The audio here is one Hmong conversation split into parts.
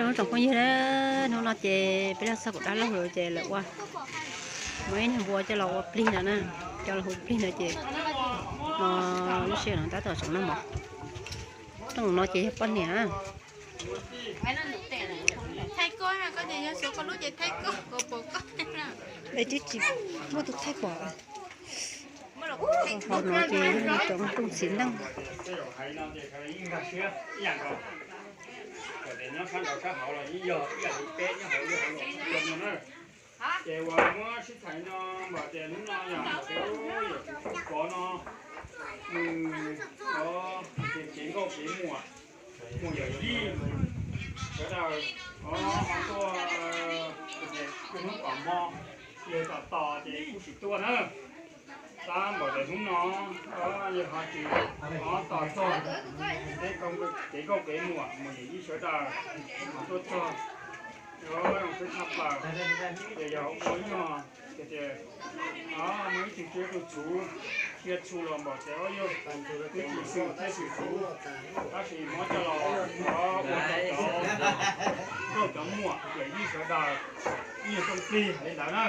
Tsoom phooj ywg na, hnub no ces peb los txog kuv dab laug lawm ces lawv ua muaj ib niag npua coj los ua plig no na, coj los hu plig no ces no lub sij hawm no tab tom tseem noj mov. Rooj no ces yog poj niam. Tsis muaj tus thaij pom. Hauv no ces yog cov rooj txiv neej. Ces uas muab sib tham no npam tias hnub no yog tias ub yog tus tub kov no nws cov kev nkauj kev muam, muam yawm yij sawv daws tuaj, hnub tom hmo yawg tom tos ces kuj sim tuaj na. Tab npam tias hnub no yawg ho tsis tos txog kev nkauj kev muam, muam yawm yij sawv daws ho tuaj txog, zoo siab tshaj plaws. Ces yog ua nyuag tias muaj ib tug tsiaj tus txhuv, tsiaj txhu los npam tias ua yog twb tsis xwm txiaj xwm txhuv, tab sis muab coj los ua rau cov nkauj cov muam yawm yij sawv daws ib nyuag rooj plig li ntawd na.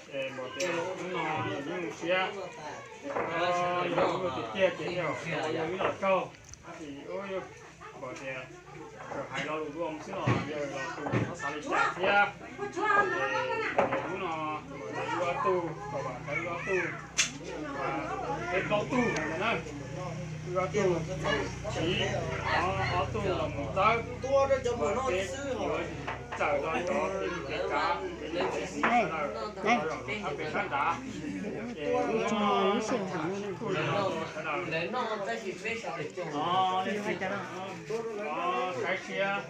Ces npam tias hnub no yog ib lub siab, yog ib lub tiag tiag ces yog ib los tsaug, tab sis npam tias txawm hais lo lus dua mus xwb los yawg los tus txhob xav li cas thiab. Ces hnub no npam tias wb ob tug, kom vam khawv wb ob tug, peb plaub tug na, wb ob tug, tsiv ob tug los mus txawb, peb yuav txawm rau cov kev kav kev lej kev xis sawv daws los pem sab nrad. Ces hnub no kuj yog sawv daws saib siab,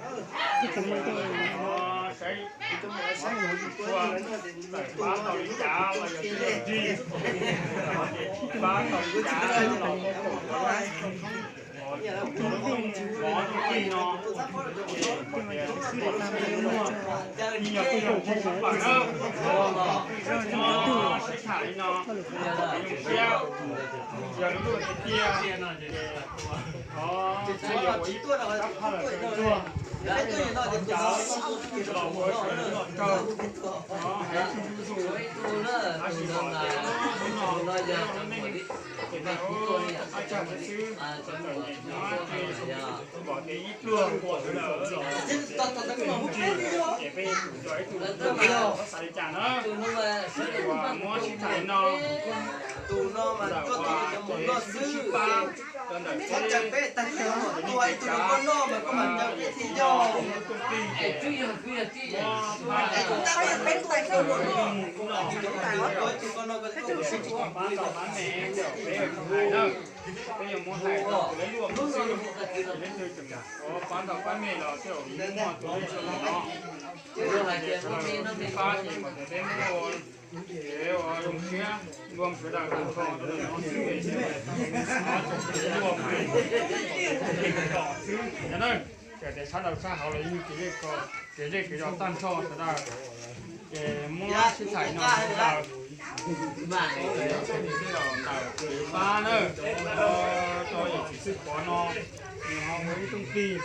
saib txhua txawm pab tau li cas los yog tsis yog tig, tsis pab tau li cas los ua, ua tus tij no, ces npam tias ib nyuag ib nyuag pab sib pam na, sib tham li no, zoo siab, yog lub luaj tiag tiag no ces thov ua ib rab phaj los rau tsuag, los ua sawv los raug, hais tsis txog tus, tab sis pom tias hnub no lub neej ces tau ua thaj tsam xwb, txom nyem hnyav ces pom tias ib pluag ua sawv daws los ua tsis, ces peb yuav tsum yog ib tug txhob xav li cas na. Ces uas muab sib tham li no, tus no mas koj tus cov mus noj xwb, cov ntawm peb tus mus noj mas koj mam ncaw peb thiaj yog. Tus no pab tau pab me, peb yuav muab hais rau tus lej luaj xwb, tus lej twg tseem pab tau pab me los tej zaum muaj tus lej luaj no. Pab ces peb muab ua kev ua zoo siab, luag sawv daws tag nrho rau ntawm no xwb, tseem luag tom xwb na. Txawm tias sab laug sab hauv los yeej kev zej kev zos tag nrho sawv daws, ces muab sib tham no sawv daws, ntawm kev pab na, rau yawm txiv xwb pov no, nws ho ua ib rooj plig.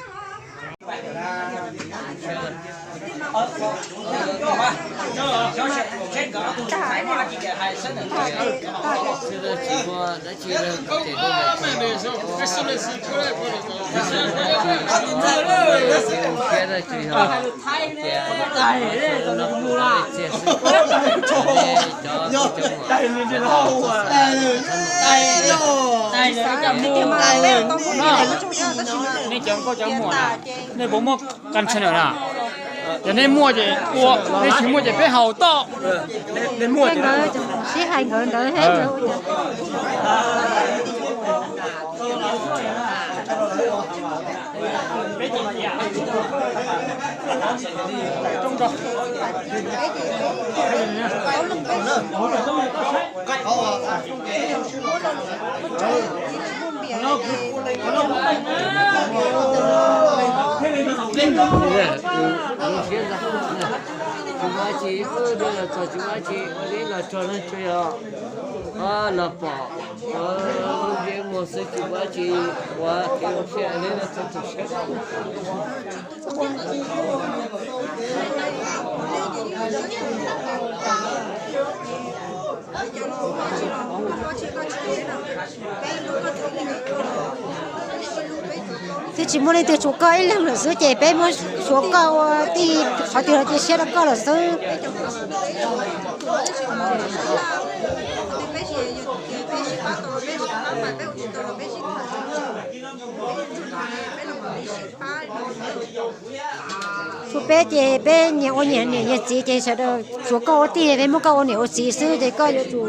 Nej cov nkauj cov muam na, nej puas muaj kas tshee na? Yog nej muaj ces ua, nej tsis muaj ces peb haus toj. Sib hais nkawd ntawd. Tsis muaj tsi, peb los txog tsis muaj tsi, ua li los txog leej twg yog los pom, lub ntiaj muag xwb tsis muaj tsi, ua kev ua siab li los txog tus siab. Twb tsis muaj leej twg, tshuav koj ib leeg lawm xwb ces peb muab suav koj ua tij, qhov twg los cia siab rau koj lawm xwb. Txhua peb ces peb nyias ua nyias niam nyias txiv ces sawv daws suav koj ua tij, peb muab koj ua niam ua txiv xwb ces koj yuav tsum